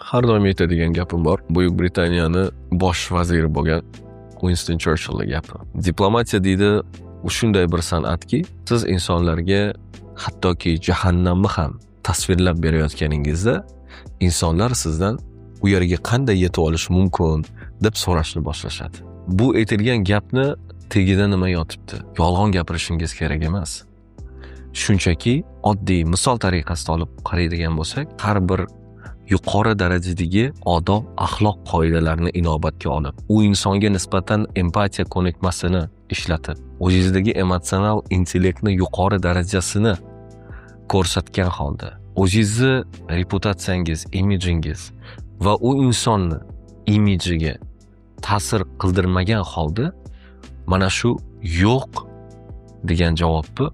Har doim aytadigan gapim bor. Buyuk Britaniyani bosh vaziri bo'lgan Winston Churchillning gapi. Diplomatiya, deydi, u shunday bir san'atki, siz insonlarga hattoki jahannamni ham tasvirlab berayotganingizda, insonlar sizdan u yerga qanday yetib olish mumkin deb so'rashni boshlashadi. Bu aytilgan gapni tagida nima yotibdi? Yolg'on gapirishingiz kerak emas. Shunchaki oddiy misol tariqasida olib qaraydigan bo'lsak, har bir yuqori darajadagi odob, axloq qoidalarini inobatga olib, u insonga nisbatan empatiya ko'nikmasini ishlatib, o'zingizdagi emotsional intellektni yuqori darajasini ko'rsatgan holda, o'zingizni reputatsiyangiz, imijingiz va u insonni imijiga ta'sir qildirmagan holda mana shu "yo'q" degan javobni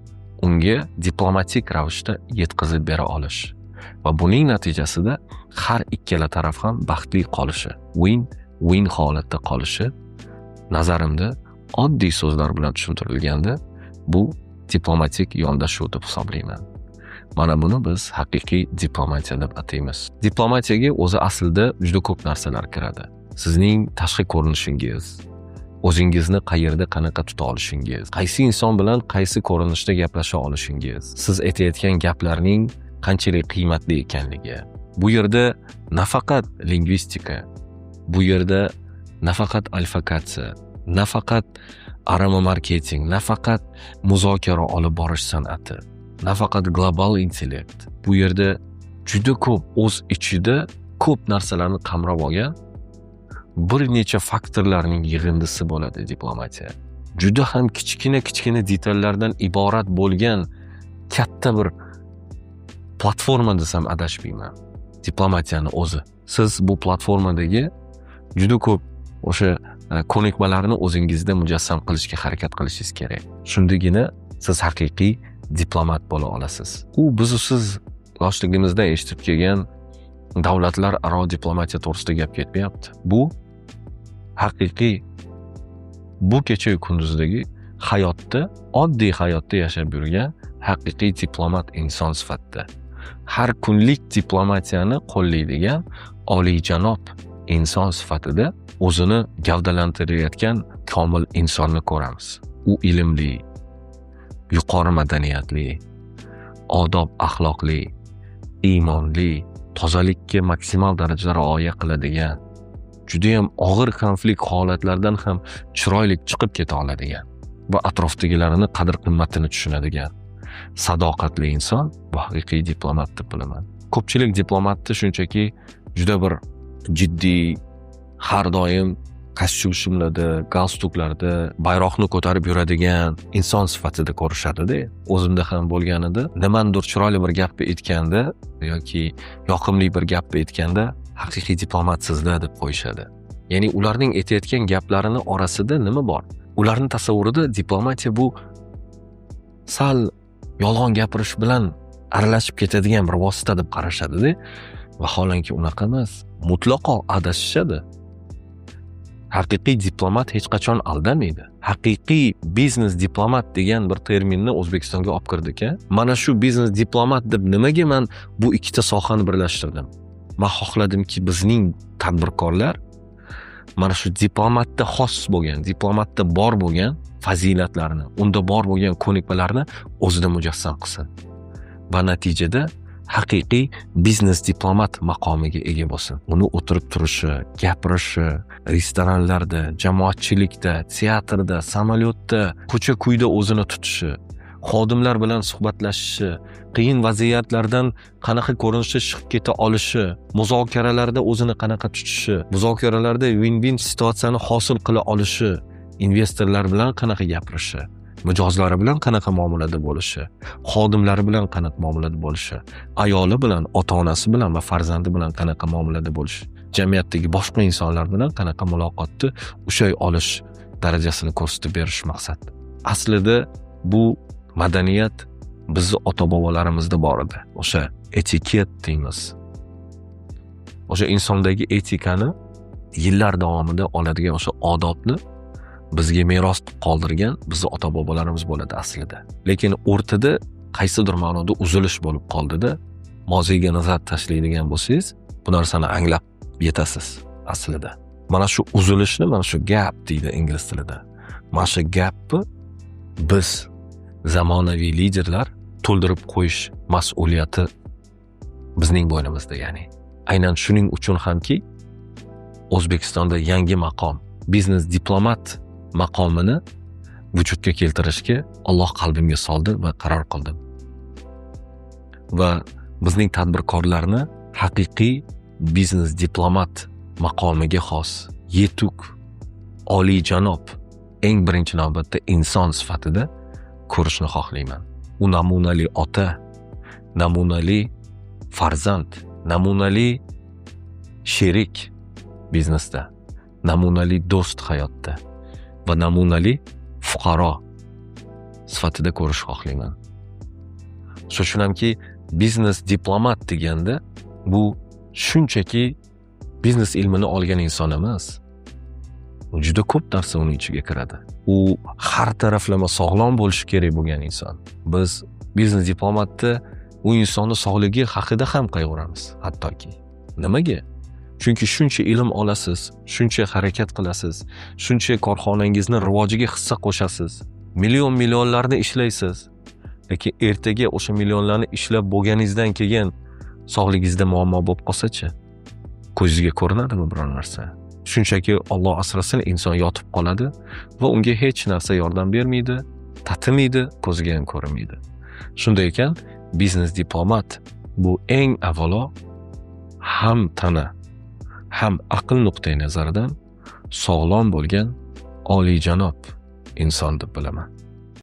unga diplomatik ravishda yetkazib bera olish va buning natijasida har ikkala taraf ham baxtli qolishi, win win holatda qolishi, nazarimda, oddiy so'zlar bilan tushuntirilganda, bu diplomatik yondashuv deb hisoblayman. Mana buni biz haqiqiy diplomatiya deb ataymiz. Diplomatiyaga o'zi aslida juda ko'p narsalar kiradi. Sizning tashqi ko'rinishingiz, o'zingizni qayerda qanaqa tuta olishingiz, qaysi inson bilan qaysi ko'rinishda gaplasha olishingiz, siz aytayotgan gaplarning qanchalik qiymatli ekanligi. Bu yerda nafaqat lingvistika, bu yerda nafaqat olfakatsiya, nafaqat aroma marketing, nafaqat muzokara olib borish san'ati, nafaqat global intellekt. Bu yerda juda ko'p, o'z ichida ko'p narsalarni qamrab olgan bir necha faktorlarning yig'indisi bo'ladi diplomatiya. Juda ham kichkina kichkina detallardan iborat bo'lgan katta bir platforma desam, adashmayman, diplomatiyani o'zi. Siz bu platformadagi juda ko'p o'sha ko'nikmalarni o'zingizda mujassam qilishga harakat qilishingiz kerak. Shundagina siz haqiqiy diplomat bo'la olasiz. U bizu siz yoshligimizdan eshitib kelgan davlatlararo diplomatiya to'g'risida gap ketmayapti. Bu haqiqiy, bu kecha kunduzdagi hayotda, oddiy hayotda yashab yurgan haqiqiy diplomat inson sifatida har kunlik diplomatiyani qo'llaydigan oliyjanob inson sifatida o'zini gavdalantirayotgan komil insonni ko'ramiz. U ilmli, yuqori madaniyatli, odob axloqli, iymonli, tozalikka maksimal darajada rioya qiladigan, judayam og'ir konflikt holatlardan ham chiroyli chiqib keta oladigan va atrofdagilarni qadr qimmatini tushunadigan sadoqatli inson bu haqiqiy diplomat deb bilaman. Ko'pchilik diplomatni shunchaki juda bir jiddiy, har doim kostyum shimlarda, galstuklarda, bayroqni ko'tarib yuradigan inson sifatida ko'rishadida. O'zimda ham bo'lganida, nimanidir chiroyli bir gapni aytganda yoki yoqimli bir gapni aytganda, "Haqiqiy diplomatsizda", deb qo'yishadi. Ya'ni ularning aytayotgan gaplarini orasida nima bor? Ularni tasavvurida diplomatiya bu sal yolg'on gapirish bilan aralashib ketadigan bir vosita deb qarashadida. Vaholanki unaqa emas, mutlaqo adashishadi. Haqiqiy diplomat hech qachon aldamaydi. Haqiqiy biznes diplomat degan bir terminni O'zbekistonga olib kirdik. A mana shu biznes diplomat deb nimaga man bu ikkita sohani birlashtirdim? Man xohladimki, bizning tadbirkorlar mana shu diplomatda xos bo'lgan, diplomatda bor bo'lgan fazilatlarni, unda bor bo'lgan ko'nikmalarni o'zida mujassam qilsin va natijada haqiqiy biznes diplomat maqomiga ega bo'lsin. Uni o'tirib turishi, gapirishi, restoranlarda, jamoatchilikda, teatrda, samolyotda, ko'cha kuyda o'zini tutishi, xodimlar bilan suhbatlashishi, qiyin vaziyatlardan qanaqa ko'rinishda chiqib keta olishi, muzokaralarda o'zini qanaqa tutishi, muzokaralarda win win situatsiyani hosil qila olishi, investorlar bilan qanaqa gapirishi, mijozlari bilan qanaqa muomalada bo'lishi, xodimlari bilan qanaqa muomalada bo'lishi, ayoli bilan, ota onasi bilan va farzandi bilan qanaqa muomalada bo'lishi, jamiyatdagi boshqa insonlar bilan qanaqa muloqotni ushlay olish darajasini ko'rsatib berish maqsad. Aslida bu madaniyat bizni ota bobolarimizda bor edi. O'sha etiket deymiz, o'sha insondagi etikani yillar davomida oladigan o'sha odobni bizga meros qilib qoldirgan bizni ota bobolarimiz bo'ladi aslida. Lekin o'rtada qaysidir ma'noda uzilish bo'lib qoldida. Moziyga nazar tashlaydigan bo'lsangiz Bu narsani anglab yetasiz aslida. Mana shu uzilishni, mana shu gap deydi ingliz tilida. Mana shu gapni biz zamonaviy liderlar to'ldirib qo'yish mas'uliyati bizning bo'ynimizda, ya'ni. Aynan shuning uchun hamki O'zbekistonda yangi maqom, biznes diplomat maqomini vujudga keltirishga Alloh qalbimga soldi va qaror qildim. Va bizning tadbirkorlarni haqiqiy biznes diplomat maqomiga xos, yetuk, oliyjanob, eng birinchi navbatda inson sifatida ko'rishni xohlayman. U namunali ota, namunali farzand, namunali sherik biznesda, namunali do'st hayotda va namunali fuqaro sifatida ko'rish xohlayman. Shu uchun hamki biznes diplomat deganda bu shunchaki biznes ilmini olgan inson emas. Juda ko'p narsa uning ichiga kiradi. U har taraflama sog'lom bo'lishi kerak bo'lgan inson. Biz biznes diplomatda u insonni sog'ligi haqida ham qayg'uramiz hattoki. Nimaga? Chunki shuncha ilm olasiz, shuncha harakat qilasiz, shuncha korxonangizni rivojiga hissa qo'shasiz, million millionlarni ishlaysiz. Lekin ertaga o'sha millionlarni ishlab bo'lganingizdan keyin sog'ligingizda muammo bo'lib qolsa-chi, ko'zingizga ko'rinadimi biror narsa? Shunchaki Alloh asrasin, inson yotib qoladi va unga hech narsa yordam bermaydi, tatimaydi, ko'ziga ham ko'rinmaydi. Shunday ekan, biznes diplomat bu eng avvalo ham tana, ham aql nuqtai nazaridan sog'lom bo'lgan oliyjanob inson deb bilaman.